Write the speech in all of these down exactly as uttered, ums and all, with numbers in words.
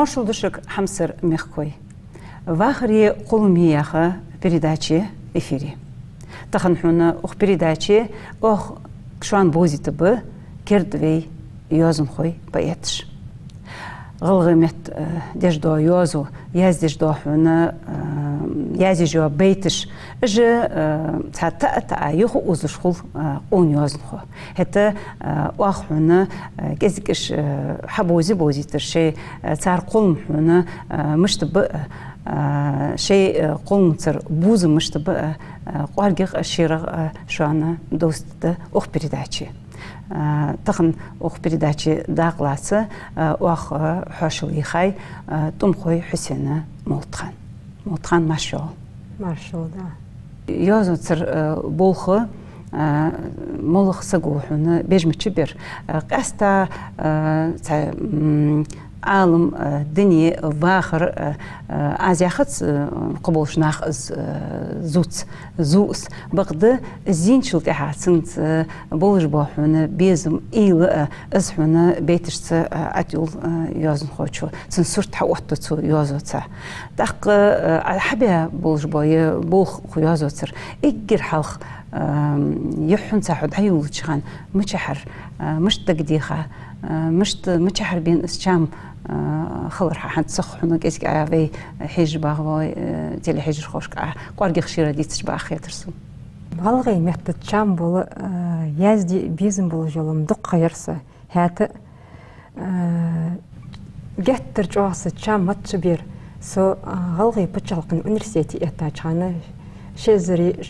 Маршал да шуга, хьамсара мехкахой. «Вахари кхоллами» яха передача эфире. Тахан хьона укх передаче оаха шоана бовзийтаргба керда вай йоазонхой, поэташ. ГӀалгӀай метта, э, деш дола йоазув, яздеш дола хьона, э, язъеш йола байташ, уж, э, цхьа таа-таа юха а узаш хул, э, къона йоазонхо. ХӀаьта, э, оаха хьона, э, кӀезига-кӀезига, э, хьабовза-бовзийтар шоай, э, цар кхоллам хьона, э, мишта ба, э, шоай, э, кхолламцара бувзам мишта ба, э, кӀоаргагӀа, шерагӀа, э, шоана довзийта да укх передаче. Э, тахан укх передаче дакъа лаца, э, оаха, э, хьоашал йийхай, э, ТӀумхой Хьусена Молтхан. Молтхан, маршал. Маршал да. Йоазонцара, э, болх, э, моллагӀа саго хьона беш ма бий ер. Э, къаьстта, э, цхьа, м, Ӏалам, э, дуне, вахар, э, э, аз яхац, э, кхыболча наха из, э, зувц, зувц. Бакъда из йийначул тӀехьагӀа цунца, э, болаш бола хьона безам, уйла, э, из хьона байташца, э, ӀотӀаюл, э, йоазонхочо. Цун сурт хьаотт цу йоазонца. ТӀаккха, э, Ӏа хьабаь болаш бола ер болх укх йоазонцара эггара хьалха, э, юххьанца хьо дӀайолалуча хана мичахьара, э, мишта дагадеха, э, мишта, мичахьара бена из чам, э, хилар хьа? ХӀанз цох хьона кӀезига Ӏа вай хьежаш багӀа, вай, э, телехьежархошка Ӏа кӀоаргагӀа шера дийцача бакъахьа хетар сона. ГӀалгӀай метта чам бола, э, язде безам болаш йола хӀама дукха ха яр са. ХӀаьта, э, геттара чӀоагӀа са чам мотташ бар со, э, ГӀалгӀай паччахьалкхен университете эттача хана, ши эзари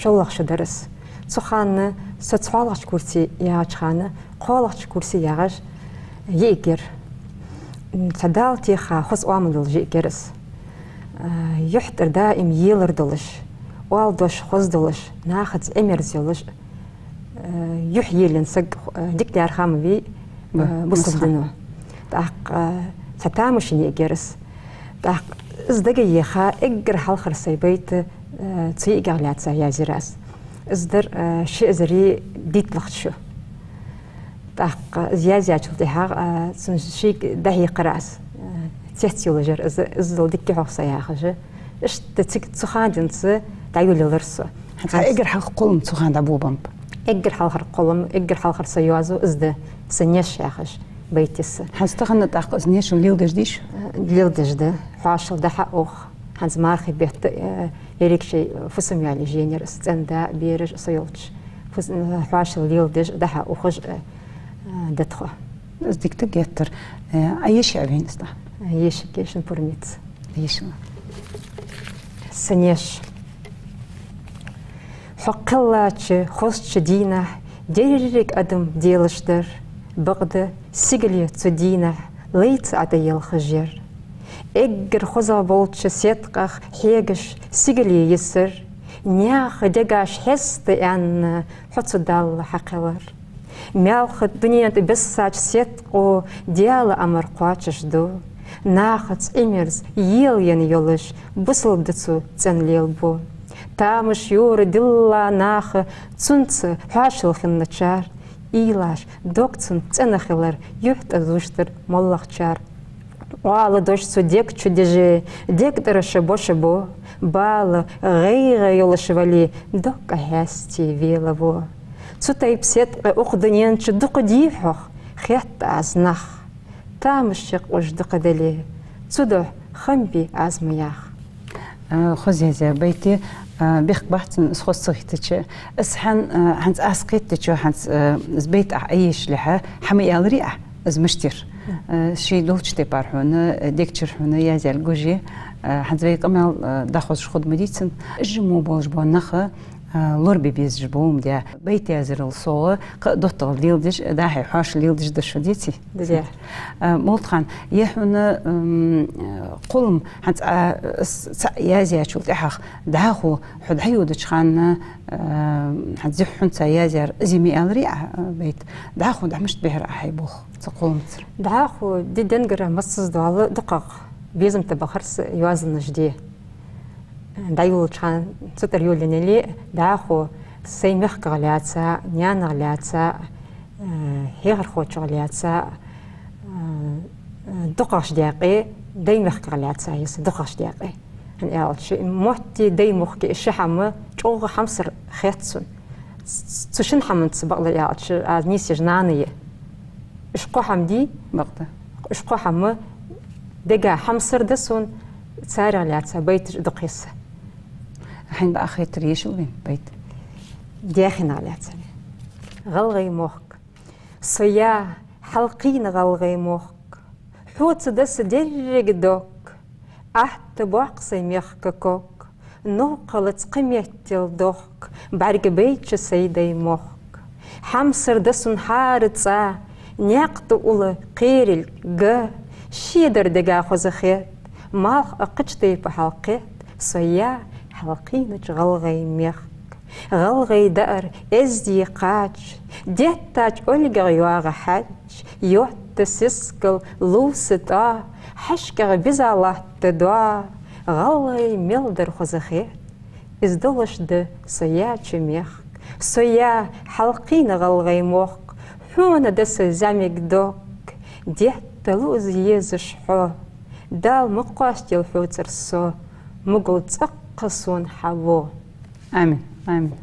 шоллагӀа шу дар из. Цу хана со цхьоалагӀча курсе ягӀача хана, кхоалагӀча курсе ягӀаш йиӀиг яр. М, цхьа Дала теха хоза оамал йолаш йиӀиг яр из. Э, юхь тӀара даим елар долаш, оала дош хоза долаш, нахаца Ӏимерза йолаш, э, юхь елаенна саг, э, дика лаьрхӀа ма вий, э, бусалба дино. ТӀаккха, э, цхьа тамашийна йиӀиг яр из. ТӀаккха из дагайоаха, эггара хьалхара сай байт, э, цу йиӀигах лаьца язъяьр аз. Из дар, э, ши эзари дийтлагӀча шу. ТӀаккха из язъяьчул тӀехьагӀа, э, цун шийга дӀахьекхар аз, э, цецъюлаш яр из, иззал дика хьох са яхаш. Иштта цига цу хана денз дӀайолаелар со. ХӀанз эггара хьалха кхоллам цу хана дӀаболабеннаб? Эггара хьалхара кхоллам, эггара хьалхара са йоазув из да, «Са неш» яхаш байт я са. ХӀанз тахан тӀаккха из нешал леладеш дий шо? Э, леладеш да. Хьоашал дӀа-хьа ух. ХӀанз мархий бетта, э, еррига шоай фусам-йоалаеш енаяр из, цӀен-да, бераш, со йолча. Фус-, э, хьоашал леладеш, дӀа-хьа ухаш, э, э, да тхо. Из дика да геттара. Э, Ӏа йиша я вайна из тӀа? Э, йиша я, шун пурам ийца. Йиша. «Са неш». Хьо кхеллача хозача дийнахьа деррига адам делаш дар, бакъда сигале цу дийнахьа лайца Ӏа тӀа елхаш яр. Эггара хозагӀа болча седкъах хьегаш сигале йисар, наьха дегаш хьеста аьнна, хьо цу Далла хьакхеллар. Маьлха дунен тӀа бессача седкъо Даьла амар кхоачаш ду. Нахаца Ӏимерза елаенна йолаш, бусалба да цу цӀен лелабу. Тамаш йора дилла наха цунца хьоашал хинначар, уйлаш дог цун цӀена хилар юхь тӀа зувш дар моллагӀчар. Оала дош цу дег чу деже, дег тӀара ша бо, ша бо, бала, гӀайгӀа йолаш вале, дог къахьаьсте велаво. Цу тайпа седкъа укх дунен чу дукха дий хьох, хетт аз нах. Тамаш чакхъяьлча дукха дале, цудухьа хам бе аз ма йоах. Э, хоза язъяь байт я, э, бехк бац цун из хоза ца хийттача. Из хьан, э, хӀанз аз кхийттача, хӀанз, э, из байт Ӏа Ӏоешалехьа, хьа ма аьларий Ӏа, из мишта яр. Э, ший долча тайпара хьона, э, дег чура хьона язъяьлга гуш я, э, хӀанз вай къамаьл, э, дӀахозаш хургда ма дий цун. Из мо болаш бола нах, э, лорабе безаш ба ма дий. Байт язъярал совгӀа, кхы а доттагӀал леладеш, дӀахо хьоашал леладеш да шо, деций? Да. Э, Молтхан, е хьона, м, э, кхоллам хӀанз Ӏа, э, с-, цаӀ язъяьчул тӀехьагӀа дӀахо хьо дӀайодача хана, э, хӀанз юххьанца язъяьр из я ма аьларий Ӏа, э, байт. ДӀахо дӀа мишта бихьар Ӏа хьай болх цу кхолламцара? ДӀахо ди денгара массаза дола дукхагӀа безам тӀабахар са йоазонаш де. ДӀайолалуча хана цу тӀара йолаенна яле, дӀахо сай мехках лаьца, наьнах лаьца, э, хьехархочох лаьца, э, э, дукхагӀча даькъе Даьймехках лаьца я са дукхагӀча даькъе. ХӀана аьлча, мотти Даьймохки ши хӀама чӀоагӀа хьамсара хет сона. Цу шин хӀаманца, бакъдар аьлча, аз нийсъеш нана я. Уж кхо хӀама дий? Бакъда. Уж кхо хӀама дега хьамсара да сона, царех лаьца байташ дукха я са. Хьайна бакъахьа хетар ешал вайна байт? Даьхенах лаьца. ГӀалгӀай мохк. Со я хьалкхийна гӀалгӀай мохк. Хьоца да са деррига дог. Атта боаккх сай мехка ког. Новкъа лаца кхы меттел дохк. БӀаргабайча сай Даьймохк. Хьамсара да сона хӀара цӀа. Наькъа тӀа ула кхерилга. Шедар дега хоза хет. Малх а кхыча тайпа хьалкхет. Со я хьалкхийнача гӀалгӀай мехка. ГӀалгӀай даар эздий кхача, деттача Ольгах йоагӀа хьаьж, йотта сискал лувса тӀа, хьашках биза латта доа, гӀалгӀай мел дар хоза хет, из долаш да со яьча мехка. Со я хьалкхийна гӀалгӀай мохк, хьона да са зӀамига дог, детта лувза езаш хьо, Дала ма кхоастел хьоцара со, мугал цӀаккха сона хьаво. Амин, амин.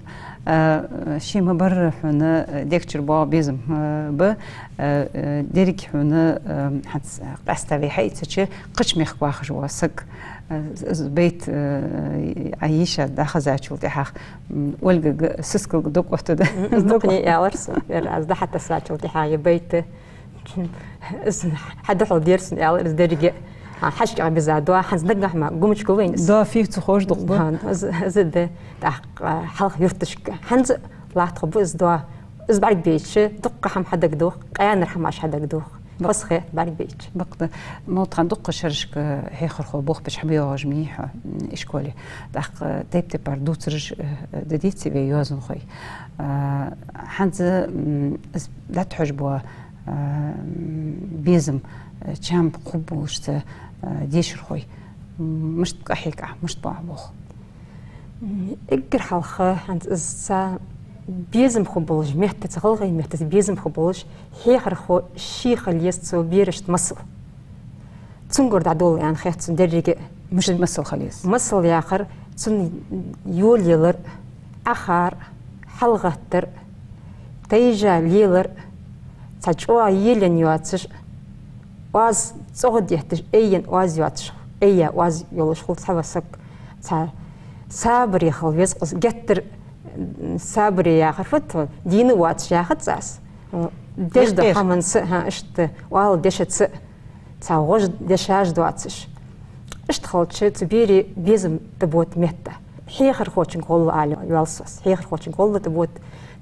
Э, ший ма барра хьона, э, дегчура боагӀа безам, э, ба, э, э, деррига хьона, э, хӀанз къаьстта вай хьаийцача, кхыча мехка вахаш вола саг. Э, з-, з-, байт, э, Ӏа йийша дӀахазачул тӀехьагӀа, м, Ольгага сискалга дог оттаду. М, из дукха аьлар со, ер аз дӀахьатассачул тӀехьагӀа ер байт. Из хьадухьал дера сона, аьлар из деррига. А, хьашках биза доа, хӀанз нагахьа ма гумача гу вайна из. Доа фица хож дукха ба. ХӀа, из, из да. ТӀаккха хьалха юрташка. ХӀанз латтаргба из доа. Из бӀаргабайча, дукха хӀама хьадагадох, къаьнара хӀамаш хьадагадох. Бакъ- Хоза хет бӀаргабайча. Бакъда, Мовлатхан, дукха шерашка хьехархо болх беш хьабоагӀаш ма йий хьо, м, ишколе. ТӀаккха тайп-тайпара дувцараш, э, э, дадийцай вай йоазонхой. Э, хӀанз, м, из дӀатӀахьожаш бола, э, м, безам, э, чам хургболаш цу, э, дешархой. М, мишта къахьег Ӏа, мишта боагӀа болх? М, эггара хьалха хӀанз из цу безам хургболаш, меттаца, гӀалгӀай меттаца безам хургболаш, хьехархо ше хила еза цу берашта масал. Цунгара дӀадоладу аьнна хет сона деррига. Мишта масал хила еза? Масал яхар, цун йолаялар, Ӏахар, хьалгӀаттар, тайжа лелар, цхьа чӀоагӀа елаенна йоацаш, оаз цӀогӀа детташ, айена оаз йоацаш, айя оаз йолаш хул цхьа весаг, цхьа сабаре хила веза-кх из, геттара, м, сабаре яхар фуд, дийна воацаш яхац аз. Деш да хӀаманца, хӀа, иштта, оала дешаца, цхьа гӀож дешаш доацаш. Иштта хилча, цу берий безам тӀабода метта. Хьехархочунга гӀолла ала йоал со из. Хьехархочунга гӀолла тӀабода.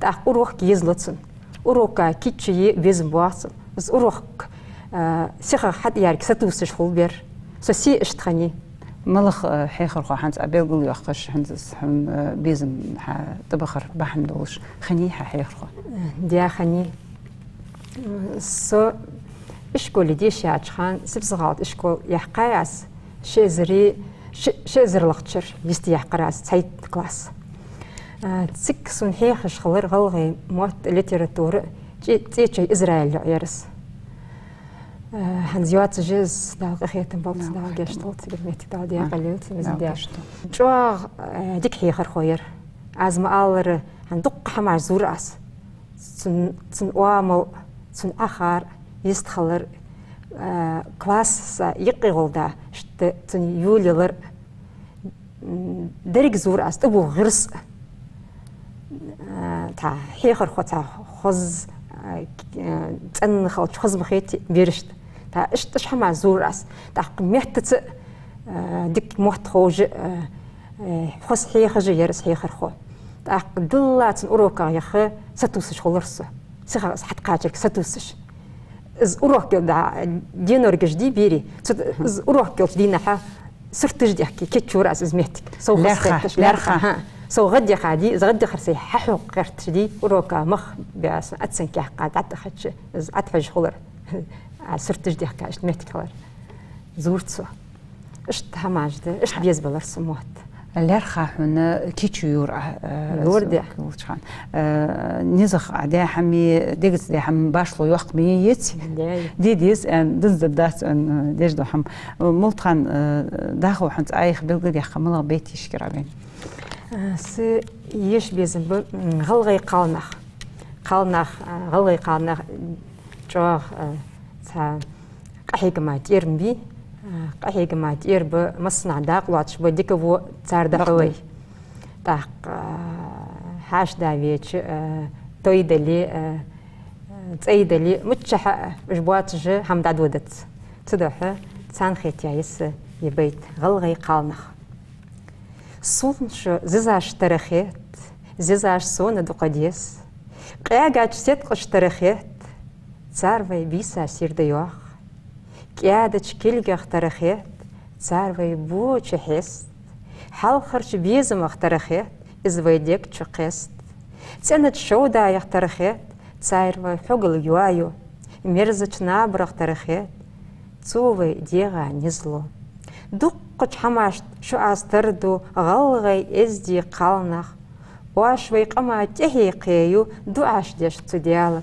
ТӀаккха урок езлу цунна. Урока кийчъе безам боагӀа цун. Из урок, а, сиха хьатӀаерг сатувсаш хул бер. Со се иштта хиннай. МалагӀа, а, хьехархо хӀанз Ӏа белгалйоаккхаш, хӀанз из хьона, а, безам хьа тӀабахар бахьан долаш хиннай хьа хьехархо? Даь хиннай. Со ишколе дешача хана, Сибсагӏалта ишкол яьккхай аз, ши эзари, ши, ши эзарлагӀча шера йистеяьккхар аз цхьайтта класс. А, цига сона хьехаш хилар гӀалгӀай мотт, литература, ЦӀе-, ЦӀечай Израиль йоӀ яр из. А, хӀанз йоацаш я из, Дала къахетам болба цун, Дала гешт долда цун, цигара моттиг Дала декъала йойла цун, из Дала даь. ЧӀоагӀа, а, дика хьехархо яр. Аз ма аллара, хӀанз дукха хӀамаш зур аз. Цун, цун оамал, цун Ӏахар, йистхилар, а, класса юкъе гӀолла да, иштта цун йолаялар, м, деррига зур аз, тӀабоагӀа гӀирс. А, цхьа хьехархо цхьа хоза, а, к-, а, цӀена хилча хоза ма хетий берашта. Цхьа иштта уж хӀамаш зур аз. ТӀаккха меттаца, а, дика мотт ховш, а, а, хоза хьехаш яр из хьехархо. ТӀаккха дилла цун уроках яха сатувсаш хулар со. Сиха аз хьатӀакхачарга сатувсаш. Из урок кел да, деноргаш дий берий. Цу, из урок кел дийнахьа сурташ дехке, кийчъяр аз из моттиг. Сов хоза хеташ, лаьрхӀа, лаьрхӀа. ХӀа. Сов гӀадъяха дий, из гӀадъяхар сай хьахьокха гӀерташ дий, урока мах беа сона оценка яьккха, дӀатӀахьача, из ӀотӀахьожаш хулар. А сурташ дехка, иштта моттиг хилар. Зур цо. Иштта хӀамаш да, иштта безабелар са мотт. ЛаьрххӀа хьона кийчо йора, а, а, Лорде. Лорде хьона. А, низах а даь хӀама, дегаца даь хӀама башхало йоккха ма яц. Да. Де деза, а, дизза дац, а, деш дола хӀама. Мултхан, а, даха хьона цӀа айха белгалъяьккха малагӀа бейт йиш яр вайна? А, са еш безам ба, м, гӀалгӀай кхалнах. Кхалнах, а, гӀалгӀай кхалнах чӀоагӀа, а, цхьа къахьегама тӀера ба, а, къахьегама тӀера ба, массанахьа дакъа лоацаш ба, дика во цар духьа вай. ТӀаккха, а, хьаьша да веча, а, той дале, а, а, цӀай дале, миччахьа а уж боацаш хӀама дӀадодац. Цудухьа царна хетаяь я са ер бейт, гӀалгӀай кхалнах. Сона шо зизаш тара хет, зизаш сона дукха деза. Къаьгача седкъаш тара хет, цар вай бийса сийрда йоах. КӀаьдача кулгех тара хет, цар вай боча хьест. Хьалхарча безамах тара хет, из вай дег чу кхест. ЦӀенача шовдаех тара хет, цар вай хьогал йоаю. Мерзача набарах тара хет, цо вай дегӀа низ лу. Дуккхача хӀамашта шо аз тара ду, гӀалгӀай эздий кхалнах. Оаш вай къама тӀехье кхею, дуӀаш деш цу Даьлага.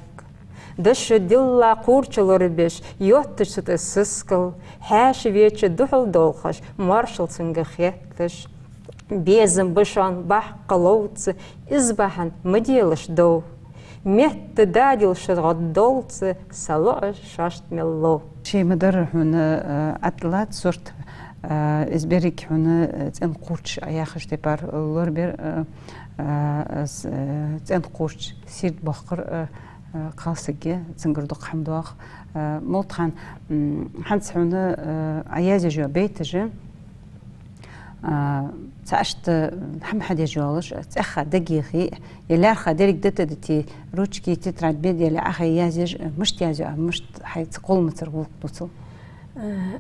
Дошо дилла кхуврча лорабеш, йотташ цу тӀа сискал, хьаьша веча духьал долхаш, моаршал цунга хетташ. Безам ба шоана баккха ловца, из бахьан ма делаш дов. Метта дадил шо гӀаддолца, са лоӀаш шоашта мел лов. Ший ма дарра хьона, а, атӀалаца сурт, а, из беррига хьона, а, цӀен кхуврч яхаш тайпара лорабер, а, а, с-, а, цӀен кхуврч сийрда боаккхар, а, а, кхалсага, цунгара дукха хӀама доагӀа. А, Мултхан, м, хӀанз хьона, а, Ӏа язъеш йола бейташ, а, цхьа иштта хӀама хьадеш йолаш, цӀаьхха дагийхи, е лаьрххӀа деррига дата-дати, ручки, тетрадь бе деле Ӏохайе язъеш, мишта язъю, мишта хьайца кхолламцара гӀулакх дувцал? Э,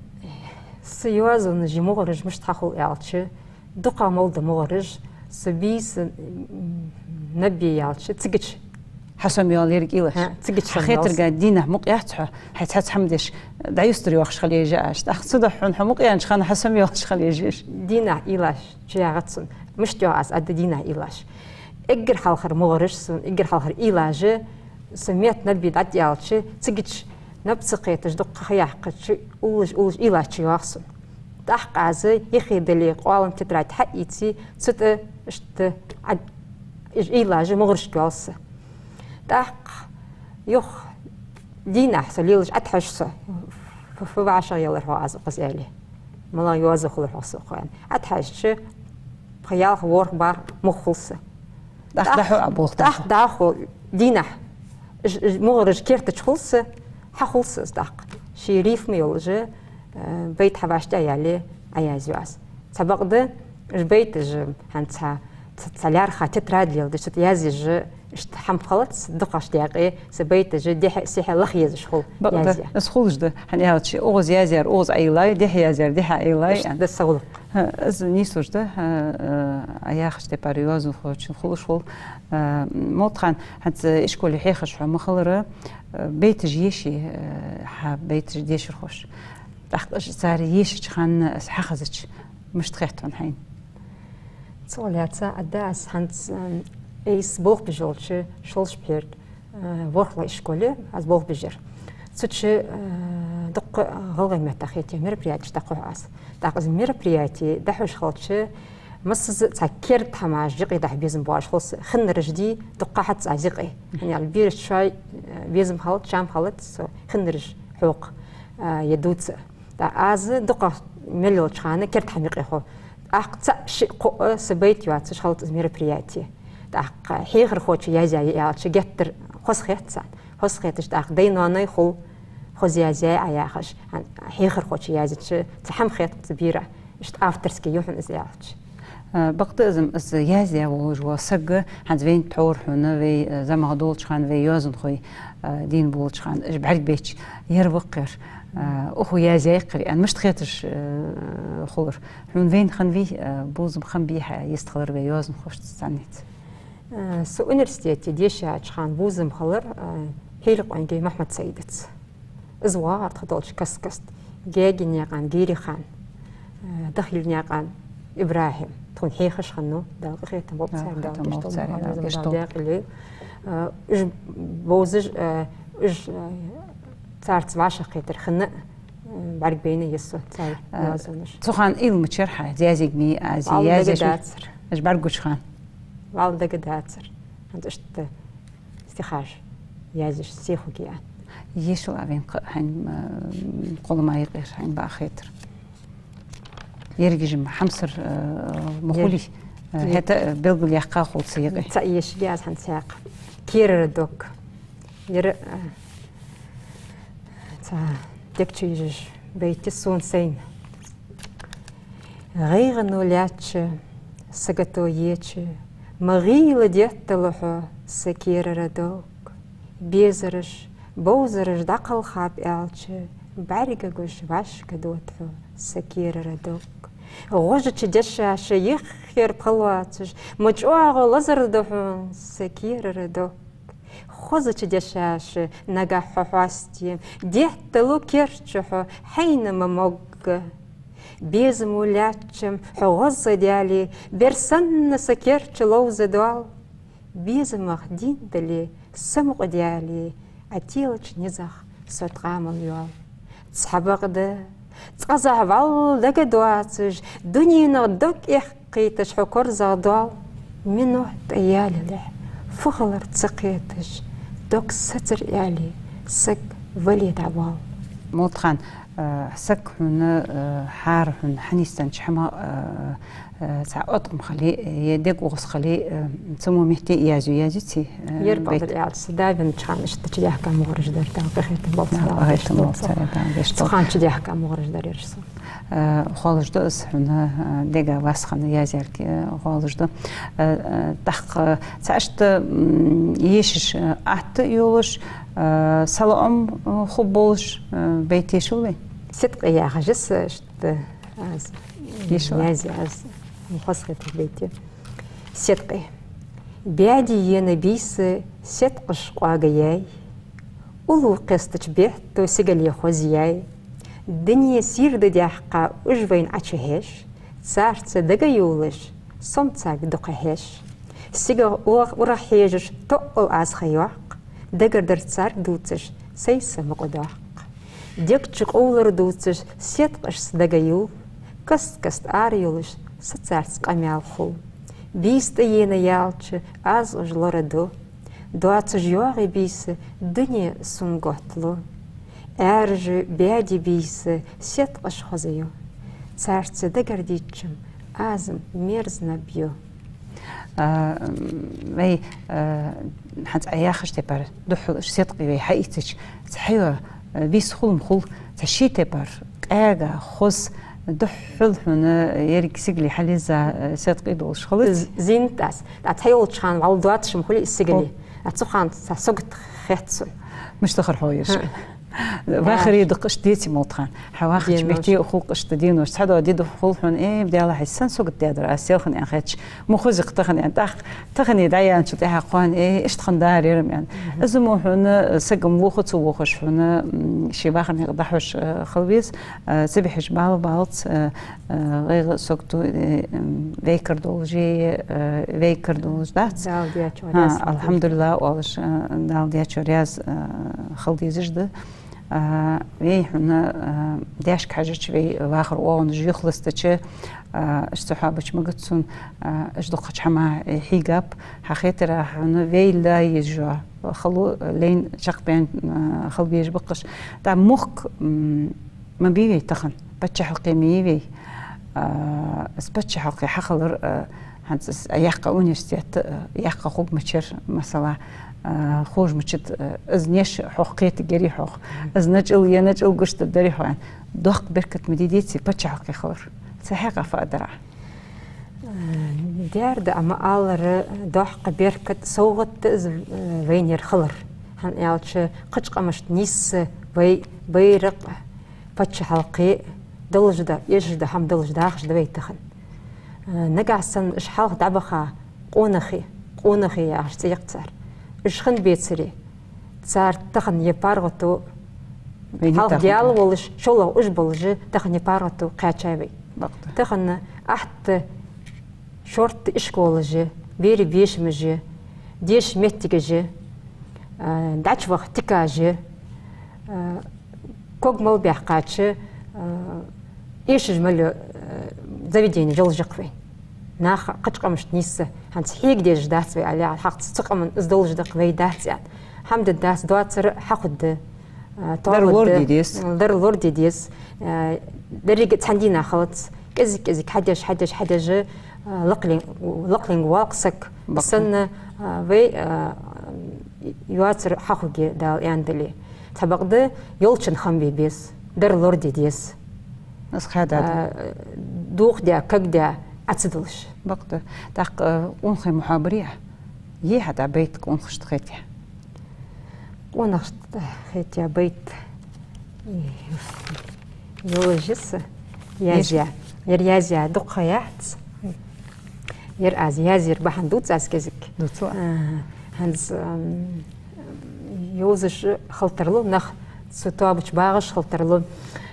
са йоазонаш, мугӀараш мишта хьахул аьлча, дукха мел да мугӀараш, са бийса, м, наб бе яьлча, цигача хьасомайоал еррига уйлаш. ХӀа, цигача хьа хетарга дийнахьа мукъа яц хьо, хьай цхьацца хӀама деш, дӀаюстара йоахаш хила езаш. ТӀаккха цудухьа хьона хьо мукъа яьннача хана хьасомайоалаш хила езаш. Дийнахьа уйлаш чуягӀац сона. Мишта йоах аз, аргда, дийнахьа уйлаш? Эггара хьалхара мугӀараш сона, эггара хьалхара уйлаш, са метта наб бе дӀатӀаяьлча, цигача наб ца кхеташ, дукха ха яьккхача, уллаш, уллаш уйлаш чуйоагӀа сона. ТӀаккха аз юхе дале, къоалам, тетрадь хьаийце, цу тӀа иштта Ӏа-, уж уйлаш мугӀарашка йоал са. ТӀаккха юха дийнахьа со лелаш Ӏотхьажа со, фу, фу вӀашагӀъеллар хьогӀ аз укхаза аьле, малагӀа йоазув хулар хьогӀ со укхаза аьнна. Ӏотхьажача, пхи-ялх, ворхӀ бӀарг мугӀ хул са. ТӀаккха дӀахо а болх тӀаккха дӀахо дийнахьа. Уж, уж мугӀараш кертача хул са, хьахул са из тӀаккха. Ший рифма йолаш, э, бейт хьавӀашагӀъяьле, Ӏоязъю аз. Цхьабакъда уж бейташ хӀанз цхьа, цхьа, цхьа лаьрххӀа тетрадь леладеш, цу тӀа язъеш, иштта хӀама хилац, дукхагӀча даькъе са бейташ дехьа-сехьа лаха езаш хул. Бакъда, язъяь. Из хулаш да, хӀана аьлча, укхаза язъяьр укхаза Ӏоийллай, дехьа язъяьр дехьа Ӏоийлай. Иштта да са гӀулакх. ХӀа, из нийслуш да, хӀа, э, Ӏа яхача тайпара йоазонхочун хулаш хул. Э, Мултхан, хӀанз ишколе хьехаш хьо ма хиллара, э, бейташ еший, э, хьа бейташ дешархоша? ТӀаккха уж цар ешача хана из хьахезача, мишта хет хьона хьайна? Цул лаьца, аргда аз, хӀанз, м, айса болх беш йолча шоллагӀча пхьера, э, ворхӀлагӀа ишколе аз болх беш яр. Цу чу, э, дукха гӀалгӀай меттах хетаяь мероприятеш дӀахьош аз. ТӀаккха из мероприяти дӀахьош хилча, массаза цхьа керда хӀамаш юкъе дахьа безам боацаш хул са. Хиннараш дий, дукха хьац аз юкъе. ХӀана аьлча бераш шоай, э, безам хилац, чам хилац, со хиннараш хьокха, э, е дувца. ТӀаккха аз дукха мел йолча хана керда хӀама юкъе хов. ТӀаккха цаӀ-шиъ-кхоъ са байт йоацаш хилац из мероприяти. ТӀаккха хьехархочо язъяь я аьлча, геттара хоза хет царна. Хоза хеташ тӀаккха дай-ноаной хул, хоза язъяьй Ӏа яхаш. Хьехархочо язъяьча цхьа хӀама хет цу бера. Иштта авторски я хьона из аьлча. Э, бакъда из-м, из язъяь волаш вола саг, хӀанз вайна тхьовра хьона, вай, э, зӀамагӀа долча хана, вай йоазонхой, э, дийна болча хана, уж бӀаргабайча, ер ва-кх ер, э, укхо язъяьй-кх ер, аьнна, мишта хеташ, э, хулар. Хьона вайна хиннавий, э, бувзам хиннабий хьа йистхилар вай йоазонхошца цхьаьнца? Э, со университете дешаеча хана бувзам хилар, э, Хьилкъонгий Махьмад-Саидаца. Из вагӀар тха долча каст-каста. Гаьгенаькъан Гирихан, э, Дахилнаькъан ИбрахӀим. Тхона хьехаш хиннав, Дала къахетам болба царех, Дала гешт долда, Дала гешт долда. Дала къахетам болба царех, Дала гешт долда. Э, уж бовзаш, э, уж, э, царца вӀашагӀкхетар хинна, э, бӀаргабайнай со цар, э, йоазонаш. Цу хана Ӏилма чура хьа язъеш ма йий аз, валла язъеш дагадацар. Уж бӀаргагуча хана. Валла дагадацар. ХӀанз иштта стихаш язъеш сихуги а. Ешал а вайна кхы хьайна, э, кхоллама юкъера хьайна баха хетар. Ерригаш ма хьамсара, э, ма хулий. Э, хӀаьта, э, белгалъяьккха хул цу юкъе. Цхьа эшаге аз хӀанз цхьаькха. «Керара дог». Ер, э, цхьа дег чу езаш байт я сона сайна. ГӀайгӀано лаьттача, сагото еча, ма гӀийла детталу хьо, са керара дог. Безараш, бовзараш дӀакхалхаб аьлча, бӀаргагуш вӀашкадода хьо, са керара дог. ГӀожача дешаша йиххьера пхи лоацаш, ма чӀоагӀа лазар да хьона, са керара дог. Хозача дешаша нагахь хьо хьоастае, детталу керча хьо, хьайна ма могга. Безамо лаьттача-м хьо гӀоздаьле, бер санна са керча ловзадоал. Безамах дийна дале, самукъадаьле, Ӏа телача низах со тӀакхамал йоал. Цхьабакъда, цкъаза вӀалла дагадоацаш, дуненах дог эккхийташ хьо корзагӀдоал. Минот тӀаялалехь, фу хилар ца кхеташ, дог сецар аьле, саг вале дӀавоал. Молдхан, э, саг хьона, э, хӀара хьона хьанийсденнача хӀамах, э, э, цхьа оттам хиле, е дегӀа укхаза хиле, э, цу мо метте язъю, язъю ци, э, ер байт. Бакъдар аьлча, са да веннача хана иштта чудаьхка мугӀараш дар, Дала къахетам болба царех, Дала гешт долда. Цу хана чудаьхка мугӀараш дар ераш сона. Э, хоалуш да из хьона, э, дега вас хинна язъярга, э, хоалуш да. Э, э, тӀаккха цхьа иштта, м, ешаш, э, атта йолаш, э, салоӀам, э, хургболаш, э, байт ешалий? «Седкъий» яхаш я са иштта аз язъяь, аз хоза хеташ байт я. «Седкъий». Баьде ена бийса седкъаш къоагаяьй, уллув кхестача бетта сигале хозъяьй. Дуне сийрда даьккха уж вайна Ӏочухьеш, царца дагайовлаш, со-м царга дукха хьеж. Сигах урагӀ хьежаш тоъал аз ха йоаккх, дагардар царга дувцаш, сай са мукъадоаккх. Дег чу къовлар дувцаш, седкъашца дагайовл, каст-каста ара йолаш, са царца къамаьл хул. Бийса тӀаена яьлча, аз уж лораду. Доацаш йоагӀий бийса, дуне сона готта лу. Ӏаьржа баьде бийса седкъаш хоза ю. Царца дагардича-м аз-м мерза наб ю. А, м, вай, а, хӀанз Ӏа яхача тайпара, духхьал уж седкъий вай хьаийцача, цхьайола, а, бийса хул-м хул, цхьа ший тайпара къаьга, хоза, духхьал хьона еррига сигале хьалъизза, а, седкъий долаш хилац. З-, зийнад аз. ТӀаккха цхьайолча хана вӀалла доацаш-м хулий из сигале. Хо. А цу хана цхьа сагот хет сона. Мишта хар хьо ераш? ХӀа. Вахаре дукха иштта деций, Молдхан? Хьа вахача метте хул-кх иштта денош. Цхьадола ди да хул хьона, э, Даьла, хьай сенна сагот даьдар аз селхан аьнна хеташ. Ма хоза-кх тахан аьнна. ТӀаккха тахане дӀаяьнначул тӀехьагӀа кхоана, э, иштта хиннадар ер-м аьнна. Из мо хьона, э, саг-м вохаш, ца вохаш хьона, м, ший вахарах дӀахьош, э, хила веза, э, ца бихьаш бала балац, э, э, гӀайгӀа, сагото, э, м, вай кара долаш, э, вай кара долаш дац. Дала даьчох, ха, раьза хилва. АлхьамдулиллахӀ оалаш, э, Дала даьчох раьза, э, хила дезаш да. А, вай хьона, а, даьшка хьежача, вай вахара оагӀонаш юхалацдича, а, иштта хьоабача магацун, а, иштта дукхача хӀамах хьийгаб, хьа хетара хьона вай ла еза жо хало, лайна чакхбаьнна, а, хила безаш ба-кх уж. ТӀаккха мохк, м, ма бий вай тахан, паччахьалкхе ма йий вай. А, из паччахьалкхе хьахилар, а, хӀанз из Ӏа яьккха университет, а, яьккха хургмачар, масала, а, хожмачат, а, из неш хьох кхетаргьярий хьох, из начӀал е начӀал гуш даргдарий хьох аьнна. Доккха беркат ма дий деций паччахьалкхе хилар? Цу хьакъехьа фу аргдар Ӏа? Э, дер да, амма аллара доккха беркат, совгӀат да из, э, вайна ер хилар. ХӀана аьлча, кхыча къамашта нийсса вай байракх, паччахьалкхе долаш да, эшаш да хӀама долаш дахаш да вай тахан. Э, нагахьа санна уж хьалха дӀабаха къонахий, къонахий яхаш цӀи я-кх цар. Уж хинна бецаре, цар тахан ер паргӀато, хьалха Даьла волаш, шоллагӀа уж болаш, тахан ер паргӀато кхаьчай вай. Тахан атта Шортта ишколаш я, берий бешамаш я, деша моттигаш я, а, дӀачуваха тикаш я, а, ког мел баьккхача, а, эшаш мел йола, а, заведенеш йолаш я-кх вай. Наха кхыча къамашта нийсса, хӀанз хьега дезаш дац вай, аьлча, хьакъ цу къаман из долаш да-кх вай, дац аьнна. ХӀама де дац, доацар хьахургда. А, дар тоалургда, лораде деза. Дар лораде деза. А, деррига цхьан дийнахьа хилац. КӀезиг-кӀезига хьадеш, хьадеш, хьадеш, а, лакхале-, лакхале воал-кх саг. Бакъда. Санна, а, вай, а, йоацар хьахургья, Дала аьнна дале. Цхьабакъда йолчун хам бе беза. Дар лораде деза. Аз хьадаьд. А, дохадаь, кагдаь Ӏа ца долаш. Бакъда. ТӀаккха, а, къонахий мухьабаре, е хьа тӀа байт къонахашта хетаяь? Къонахашта хетаяь байт. Йолаш я са язъяь. Ер язъяь дукха ха яц. Ер аз язъяьр бахьан дувц аз кӀезига. Дувцал. А, хӀанз, ам, йовзаш хила тарлу нах, цу тоаба чу багӀаш хила тарлу.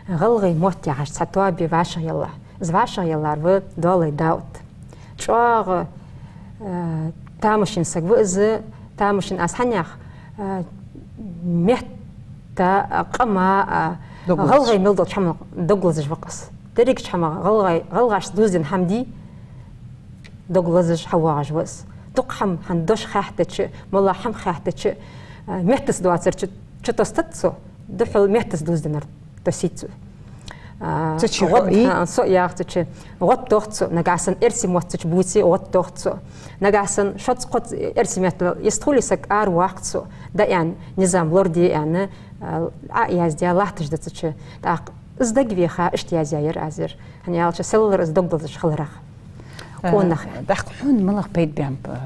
«ГӀалгӀай мотт» яхаш цхьа тоаба я вӀашагӀъелла. Из вӀашагӀъеллар ва Доалай Дауд. ЧӀоагӀа, э, тамашийна саг ва из, тамашийна аз хӀана йоах, э, метта, э, къама, э, дог лазаш. ГӀалгӀай мел долча хӀамах дог лазаш ва-кх из. Дерригача хӀамах гӀалгӀай, гӀалгӀашца дувзаденна хӀама дий, дог лазаш хьавоагӀаш ва из. Дукха хӀама, хӀанз дош хаьттача, моллагӀа хӀама хаьттача, э, меттаца доацар чу, чутоастац цо, духхьал меттаца дувзаденнар тосийт цо. А, цу чу гӀод-, хьо и? А, со яхача, гӀод тох цо, нагахьа санна эрсий мотт цу чу бувце, гӀод тох цо. Нагахьа санна шозза-кхозза эрсий меттала йистхуле саг, араваккха цо, да аьнна, низам лораде аьнна, а, Ӏояздаь латташ да цу чу. ТӀаккха из дагавеха, иштта язъяьяр аз ер. ХӀана аьлча, селлара из дог лазаш хиларах. Э, къонах. ТӀаккха хьона малагӀа пайда баьннаб, э,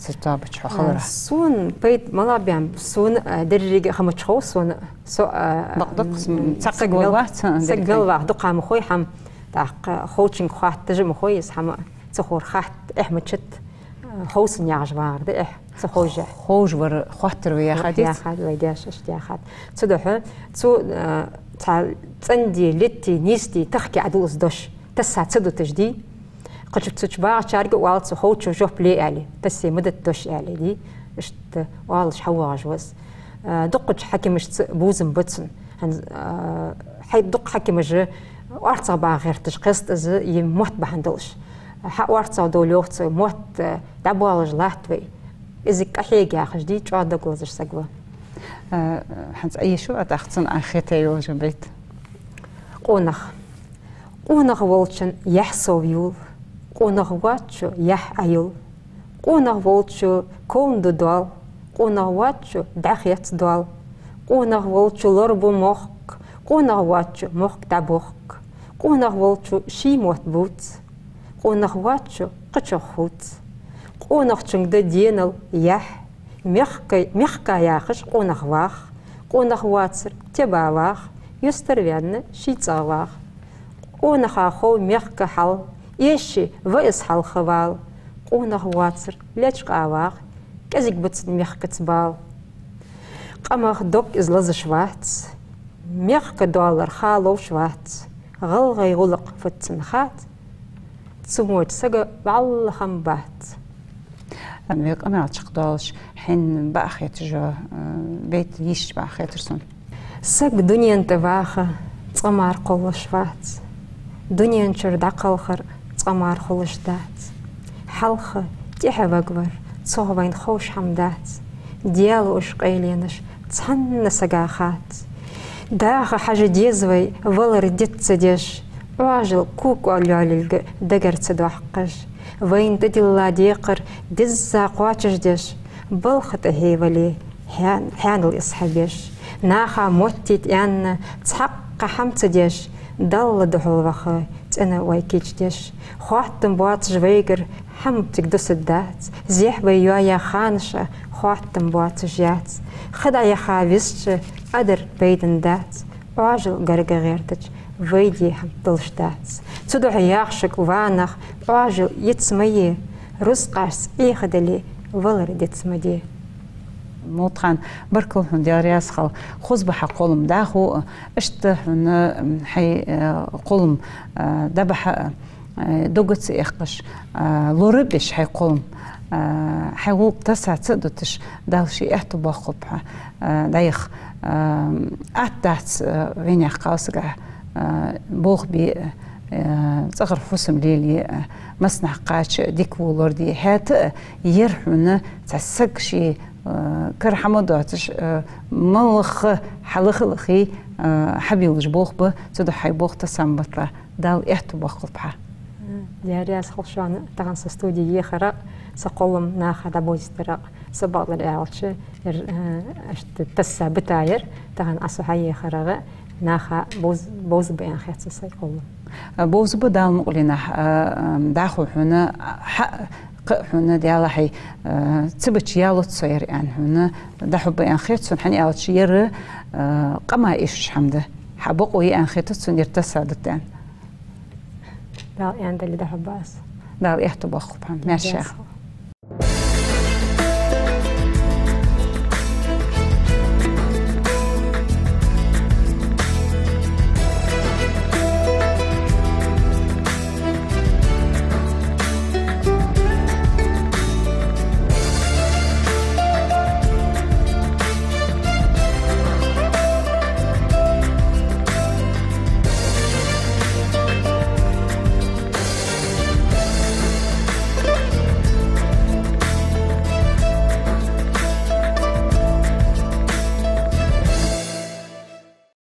цу тоаба чу хьо хиларах? Э, сона пайда малагӀа баьннаб? Сона, э, деррига хӀама чу хов сона. Со, э, бакъда-кх, м, цхьаккха саг мел, вац, э, саг деррига мел ваха дукха ма хой хӀама. ТӀаккха ховчунга хоатташ ма хой из хӀама. Ца ховр хатта эхь ма чат, э, ховсанна ягӀаш вагӀар да эхь. Ца ховш а. Ховш вар хоаттар ва яхад из? Яхад, вай даьша иштта яхад. Цудухьа, цу, э, цхьа цӀенде, летте, нийсде, тахке Ӏадувл из дош. Тасса ца дуташ дий. Кхыча цу чу багӀачарга а оал цо, ховчо жоп ле аьле, тассе ма дита дош аьле дий. Иштта оалаш хьавоагӀаш ва из. Э, дуккхача хьакимашца бувзам ба цун. ХӀанз, э, хьай дукха хьакимаш орцагӀбаха гӀерташ кхестад из, е мотт бахьан долаш. Хьа орцагӀдовла, йоах цо, мотт, э, дӀабоалаш латт вай. Из къахьега яхаш дий, чӀоагӀа дог лазаш саг ва. Э, хӀанз Ӏа йийшу, а тӀаккха цунна Ӏа хетаяь йолаш байт. Къонах. Къонах волчун яхь сов йол, къонах воацачо яхь Ӏайол. Къонах волчо ковна ду доал, къонах воацачо дӀахец доал. Къонах волчо лорабу мохк, къонах воацачо мохк дӀабохк. Къонах волчо ший мотт бувц, къонах воацачо кхычох хувц. Къонахчунга да денал яхь, мехка, мехка яхаш къонах вах, къонах воацар теба вах, юстара ваьнна ший цӀагӀа вах. Къонаха хов мехка хьал, эший ва из хьалха вала. Къонах воацар лечкъа вах, кӀезига ба цун мехкаца бала. Къамах дог из лазаш вац, мехка доаллар ха ловш вац, гӀалгӀай гӀулакх фуд цун хац, цу мо чу сага вӀалла хам бац. Вай къамаьл чакхдоалаш, хьайна бакъахьа хеташ йола, э, байт йийшача бакъахьа хетар сона. Саг дунен тӀа ваха цкъа мара кхоллаш вац. Дунен чура дӀакхалхар цкъа мара хулаш дац. Хьалха тӀехьа вагвар, цох вайна ховш хӀама дац. Даьла уж къайленаш цхьанна сага хац. Даха хьажа деза вай, валар диц ца деш, Ӏоажал кукъа лоалилга дагара ца доаккхаш. Вайна тӀадилла декхар дизза кхоачашдеш, балха тӀа хье вале, хьа-, хьаьнал из хьабеш. Наха моттийта аьнна, цхьаккха хӀама ца деш, Далла духьал ваха, цӀена вай кийчдеш. Хоаттам боацаш вайгара хӀама цига дусаргдац, зехьа вай йоаяь ханаша хоаттам боацаш яц. Ха дӀаяха везача адар пайдана дац, Ӏоажал гарга гӀертача вай де хӀама долаш дац. Цудухьа яхаш шуга, ва нах, Ӏоажал йиц ма е, рузкъашца Ӏехадале, валар диц ма де. Мовлатхан, баркал хьона, Даьла раьза хилва. Хоза ба хьа кхоллам дӀахо а, иштта хьона, м, хьай, э, кхоллам, э, дӀабахьа а, Э, дог ца эккхаш, э, лорабеш хьай кхоллам, э, хьай гӀулакх тасса ца дуташ, Дала ший аьттув боаккхалба хьа, э, дӀаяха, э, атта дац, э, вайнаьха кхалсага, э, болх бе, э, цӀагӀара фусам лелае, э, массанахьа кхача дика во лораде. ХӀаьта а ер хьона цхьа саг ший, э, кара хӀама доацаш, э, малагӀа хьалаха-лахий, э, хьабийлаш болх ба, цудухьа хьай болх тасса ма батла. Дала аьттув боаккхалба хьа. Даьла раьза хилва шоана, тахан са студе ехара, са кхоллам наха дӀабовзийтара, са бакъдар аьлча, ер, э, иштта тасса битаяр, тахан Ӏа со хьаехарагӀа, наха бовз-, бовзаргба аьнна хет са сай кхоллам. Э, бовзаргба Дала мукъалехь, э, э, дӀахо хьона, хьа-, кхы а хьона, Даьла хьай, э, цу бича ялац со ер аьнна хьона, дӀахьоргба аьнна хет сона, хӀана аьлча ер, э, къаман эшаш хӀама да. Хьа бокъо я аьнна хетац сона ер тасса дита аьнна. Дала аьннадале дӀахьоргба аз. Дала аьттув боаккхалба хьа. Маьрша.